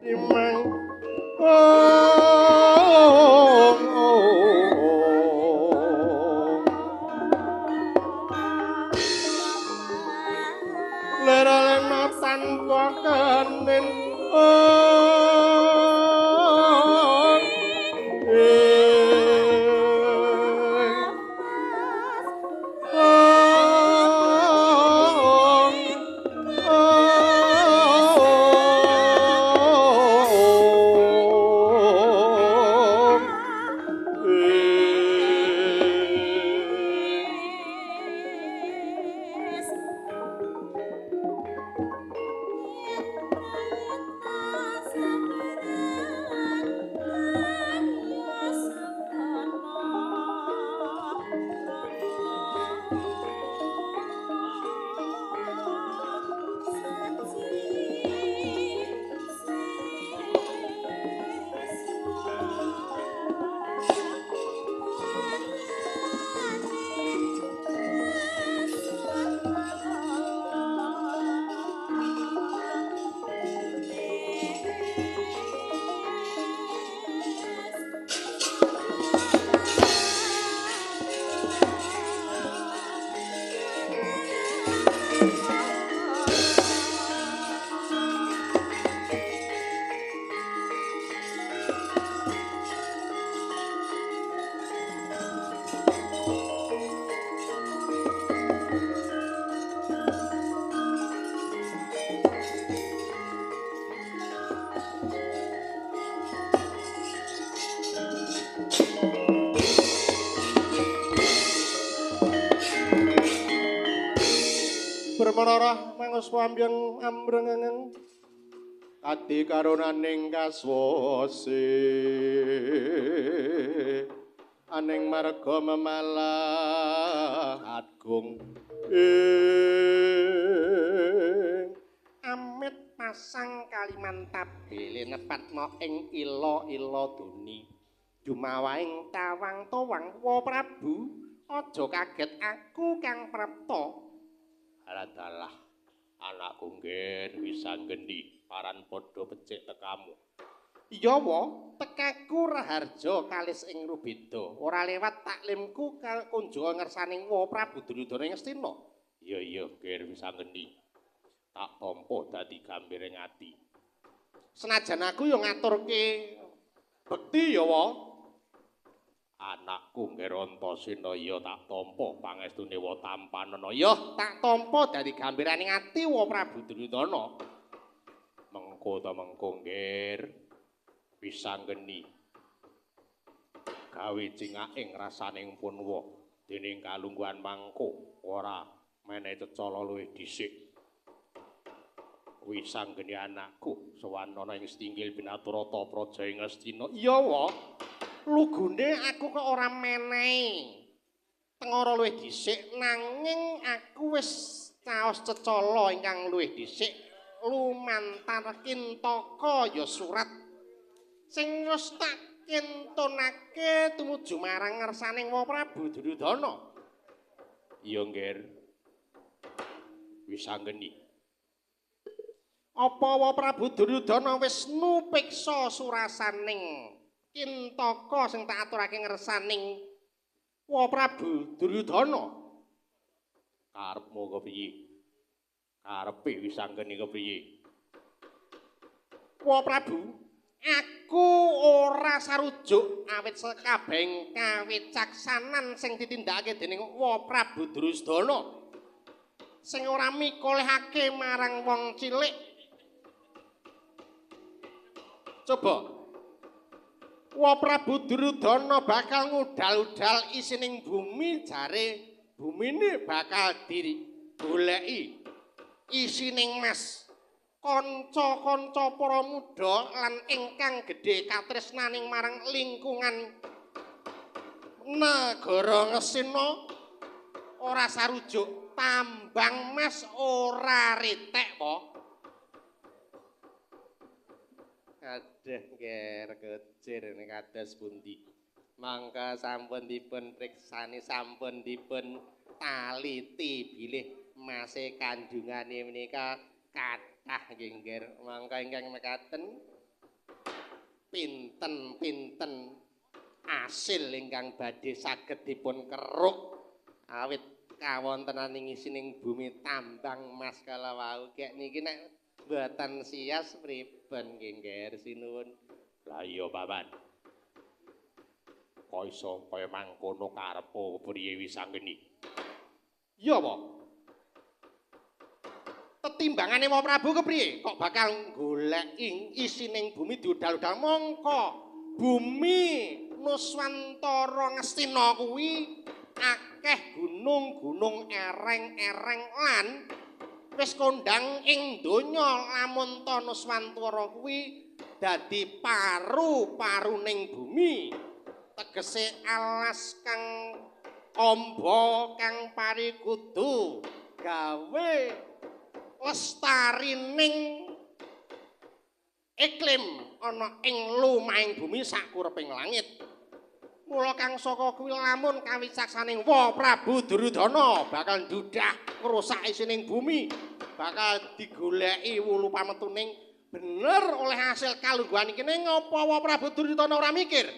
Imang lera lemah tanpa kenin Bermararah manguswa ambyeng ambrengengeng ati karunaning kaswasi aning marga memalah agung amit pasang Kalimantab bele nepat mo ing ila-ila doni dumawaing tawang-tawang wa Prabu aja kaget aku kang prapta. Aladalah anakku ngger Wisanggeni paran padha becik tekamu. Iya wa, tekaku raharja kalis ing Rubeda. Ora lewat taklimku kunjunga ngersaning wa Prabu Duryudana ing Astina. Iya iya ngger Wisanggeni. Tak tampa dadi gambiring ati. Senajan aku ya ngaturke bekti ya wa. Anakku ngger Antasena ya tak tampa pangestune wa tampanana. Ya tak tampa dadi gambiraning ati wa Prabu Duryudana. Mengko ta mengko ngger Wisanggeni gawe cingaking rasaning punwa dening kalungguhan mangko ora menehi cecala luwih dhisik. Wisanggeni anakku sowan ana ing Stinggil Binaturata Praja ing Astina. Iya wa. Lugune aku kok ora menehi tengara luwih dhisik nanging aku wis caos cecala ingkang luwih dhisik lumantar kintaka ya surat sing wis tak kintonake tumuju marang ngersaning wa Prabu Duryudana. Iya ngger Wisanggeni. Apa wa Prabu Duryudana wis nupiksa surasaning kintaka sing tak aturake ngersaning wa Prabu Duryudana? Karepmu kepiye? Karepe Wisanggeni kepiye? Wa Prabu, aku ora sarujuk awit sekabehing kawicaksanan sing ditindakake dening wa Prabu Duryudana sing ora mikolehake marang wong cilik. Coba wa Prabu Duryudana bakal ngudal-udal isining bumi jare bumine bakal digoleki isining mas. Kanca-kanca para muda lan ingkang gedhe katresnaning marang lingkungan negara Ngastina ora sarujuk tambang mas ora ritek po. Aduh nger kecir nek kados pundi. Mangka sampun dipun priksani sampun dipun taliti bilih mase kandhungane menika kathah nggih nger. Mangka ingkang mekaten pinten-pinten asil ingkang badhe saged dipun keruk awit kawontenaning isining bumi tambang mas kala wau. Gek niki nek mboten sias pripun nggih, Ngger sinuwun. Lah iya, Paman. Kok iso kaya mangkono karepe priye Wisanggeni? Iya apa? Tetimbangane Wa Prabu kepriye? Kok bakal goleki isining bumi diudal-udal mongko bumi Nuswantara Ngastina kuwi akeh gunung-gunung ereng-ereng lan wis kondhang ing donya lamun ta Nuswantara kuwi dadi paru-paruning bumi. Tegese alas kang amba kang parikudu gawe lestarining iklim ana ing lumahing bumi sakureping langit. Mula kang saka kuwi lamun kawicaksaning Wa Prabu Duryudana bakal ndudah ngrusak isining bumi, bakal digoleki wulu pametuning bener oleh hasil kalungguhan iki. Ning ngapa Wa Prabu Duryudana ora mikir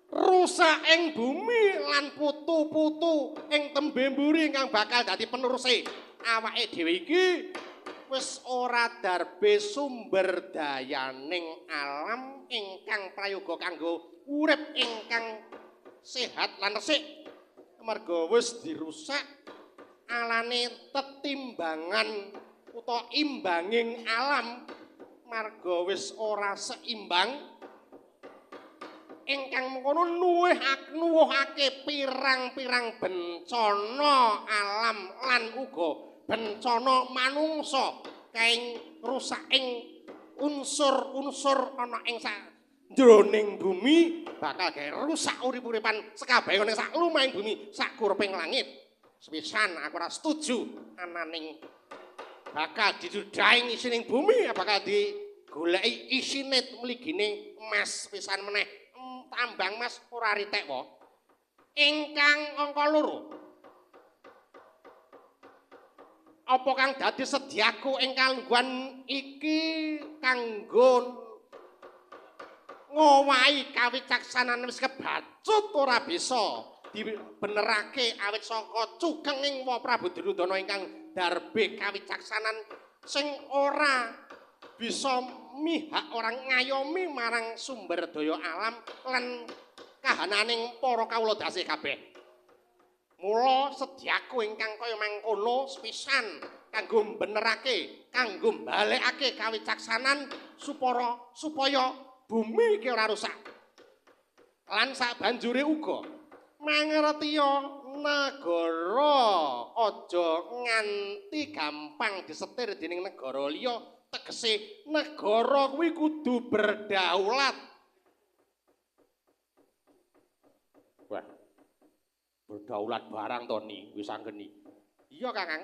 rusak ing bumi lan putu-putu ing tembe mburi ingkang bakal dadi peneruse awake dhewe iki wis ora darbe sumber dayaning alam ingkang prayoga kanggo urip ingkang sehat lan resik. Amarga wis dirusak alane tetimbangan utawa imbanging alam, marga wis ora seimbang ingkang mengkono nuwuhake pirang-pirang bencana alam lan uga bencana manungsa kaing rusaking unsur-unsur ana ing sajroning bumi bakal gawe rusak urip-uripan sekabehane sak lumahing bumi sakureping langit. Sepisan aku ora setuju ananing bakal didudahi isining bumi, bakal digoleki isine mligine emas pisan meneh. Tambang mas ora ritek wae. Ingkang angka 2. Apa kang dadi sedyaku ing kalungguhan iki kanggo ngowahi kawicaksanan wis kebacut ora bisa dibenerake awit saka cukenging Wa Prabu Duryudana ingkang darbe kawicaksanan sing ora bisa mihak orang ngayomi marang sumber daya alam lan kahananing para kawula dasih kabeh. Mula sedyaku ingkang kaya mangkono sepisan kanggo benerake, kanggo balekake kawicaksanan supaya bumi iki ora rusak. Lan sabanjure uga mangertiya negara aja nganti gampang disetir dening negara liya. Tegese negara kuwi kudu berdaulat. Wah. Berdaulat barang to ni Wisanggeni. Iya, Kakang.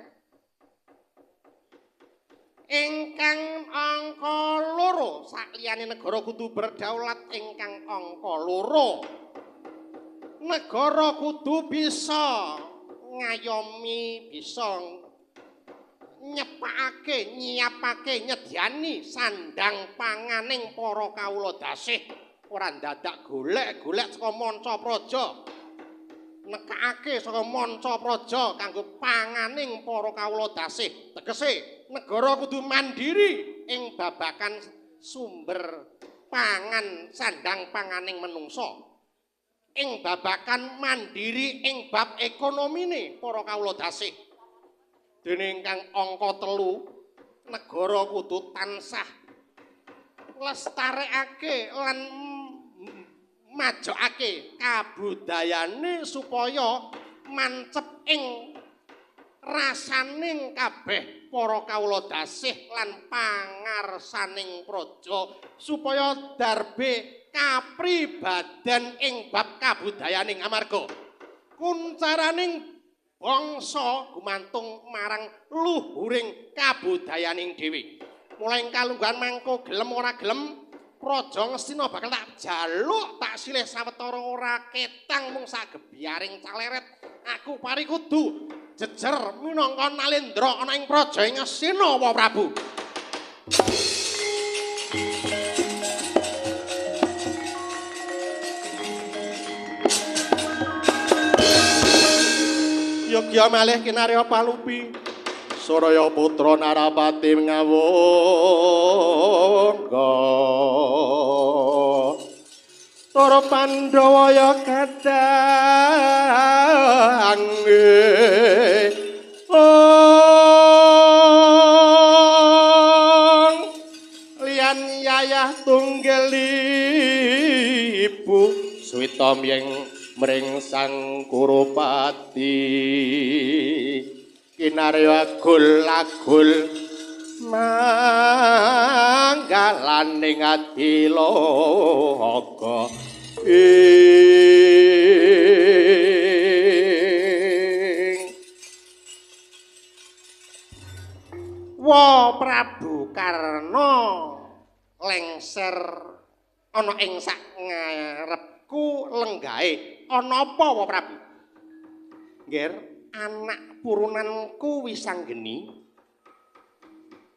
Ingkang angka 2 sakliyane negara kudu berdaulat ingkang angka 2. Negara kudu bisa ngayomi, bisa nyepakake, nyiapake, nyediani sandang panganing para kawula dasih. Ora ndadak golek-golek saka manca praja. Nekakake saka manca praja kanggo panganing para kawula dasih. Tegese negara kudu mandiri ing babagan sumber pangan sandang panganing menungsa. Ing babagan mandiri ing bab ekonomine para kawula dasih. Dene ingkang angka 3, negara kudu tansah lestarekake lan majokake kabudayane supaya mancep ing rasaning kabeh para kawula dasih lan pangarsaning praja supaya darbe kapribaden ing bab kabudayaning amarga kuncaraning bangsa gumantung marang luhuring kabudayaning dhewe. Mulai kalungguhan mangko gelem ora gelem Praja Ngastina bakal tak jaluk tak silih sawetara ora ketang mung sagebyaring caleret. Aku parikudu jejer minangka nalendra ana ing Praja Ngastina Wa Prabu. Yogya malih kinarya palupi. Suraya putra Narapati ngawangga. Para Pandhawa ya kadang lian yayah tunggel ibu suwita miyeng mring Sang Kurupati kinarya agul-agul manggalaning adiloka ing Wa Prabu Karna lengser ana ing sak ngarepku lenggahe. Ana apa Wa Prabu? Ngger, anak purunanku Wisanggeni.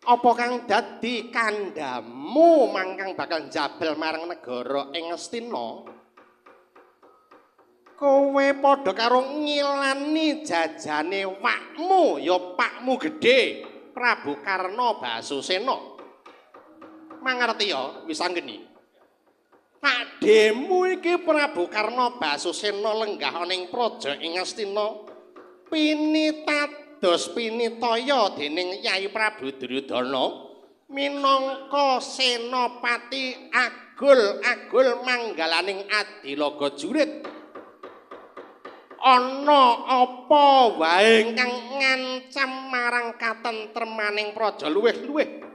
Apa kang dadi kandhamu mangkang bakal njabel marang negara ing Ngastina? Kowe padha karo ngilani jajane wakmu, ya pakmu gedhe, Prabu Karna Basusena. Mangerti ya Wisanggeni? Pakdhemu iki Prabu Karna Basusena lenggah ana ing praja ing Ngastina pinitados pinitaya dening Yai Prabu Duryudana minangka senopati agul-agul manggalaning adilaga jurit. Ana apa wae kang ngancam marang katentremaning praja luwih-luwih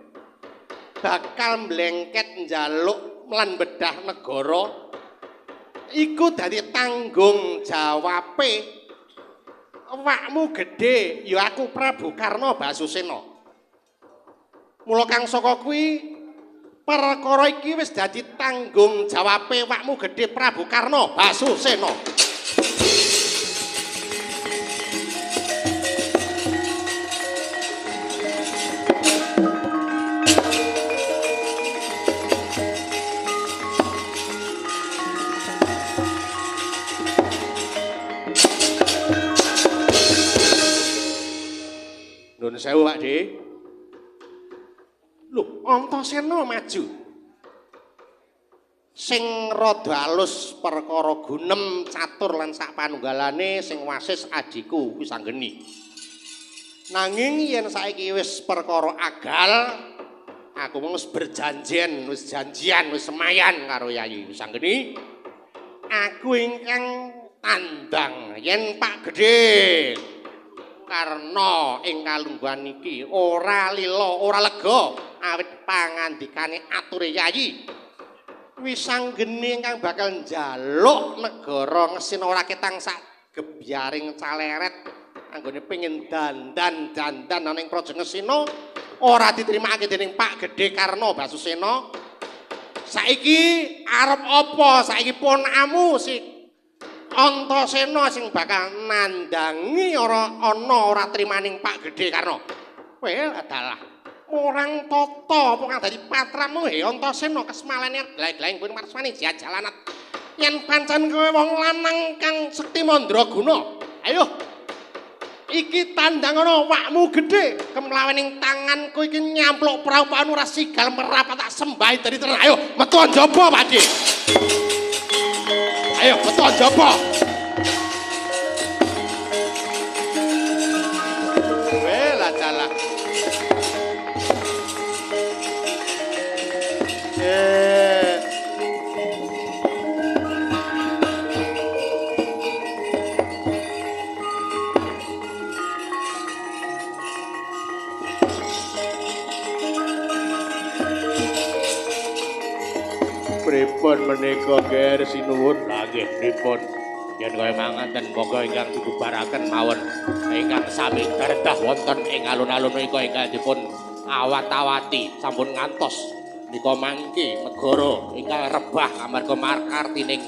bakal mlengket njaluk lan bedah negara iku dadi tanggung jawabe awakmu gedhe ya aku Prabu Karna Basusena. Mula kang saka kuwi perkara iki wis dadi tanggung jawabe awakmu gedhe Prabu Karna Basusena. Nuwun sewu Pak De. Lho, Antasena maju. Sing rada alus perkara gunem catur lan sak panunggalane sing wasis adhiku Wisanggeni. Nanging yen saiki wis perkara agal, aku wis berjanjian, wis janjian, wis semayan karo Yayi Wisanggeni. Aku ingkang tandang yen Pak Gedhe Karna ing kalungguhan iki ora lila, ora lega awit pangandikane ature Yayi Wisanggeni ingkang bakal njaluk negara Ngastina ora ketang sak gebyaring caleret anggone pengin dandan-dandan ana ing praja Ngastina ora diterimake dening Pak Gedhe Karna Basusena. Saiki arep apa? Saiki ponakmu si Antasena sing bakal nandangi ora ana ora trimaning Pak Gedhe Karna. Kowe adalah orang tata apa kang dadi patramu he Antasena kesmalene glai-glaing kowe marsmane jajalanat. Yen pancen kowe wong lanang kang sekti mandraguna, ayo iki tandang ana awakmu gedhe kemlawening tanganku iki nyampluk prau-prau ora sigal merapat tak sembahi dadi tenan. Ayo metu njaba Pak De. Ayo metu njaba. Wela dalah. Pripun menika Ger sinuwun? Lah nggih pripun? Yen kaya mangaten monggo ingkang dibubaraken mawon ingkang sami kerdah wonten ing alun-alun menika ingkang dipun awat-awati sampun ngantos nika mangke negara ingkang rebah amarga makartining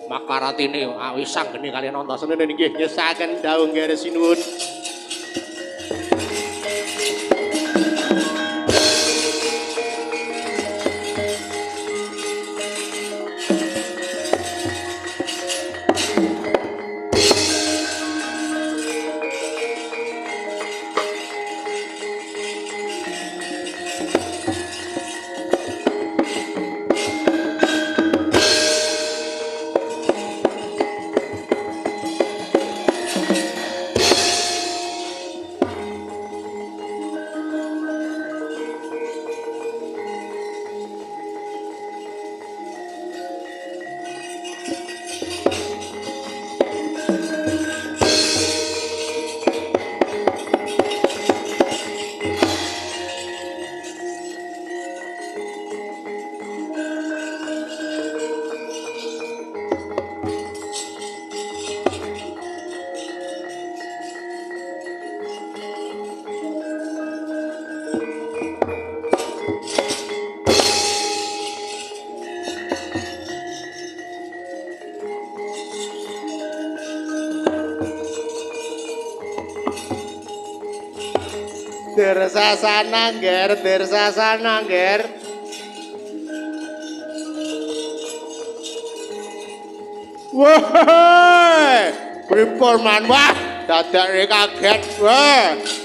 makaratine Wisanggeni kaliyan Antasena nggih nyesaken dawuh Ger sinuwun. Dersasana, Nger, dersasana, Nger. Wah, pripun man wah, dadake kaget. Wah.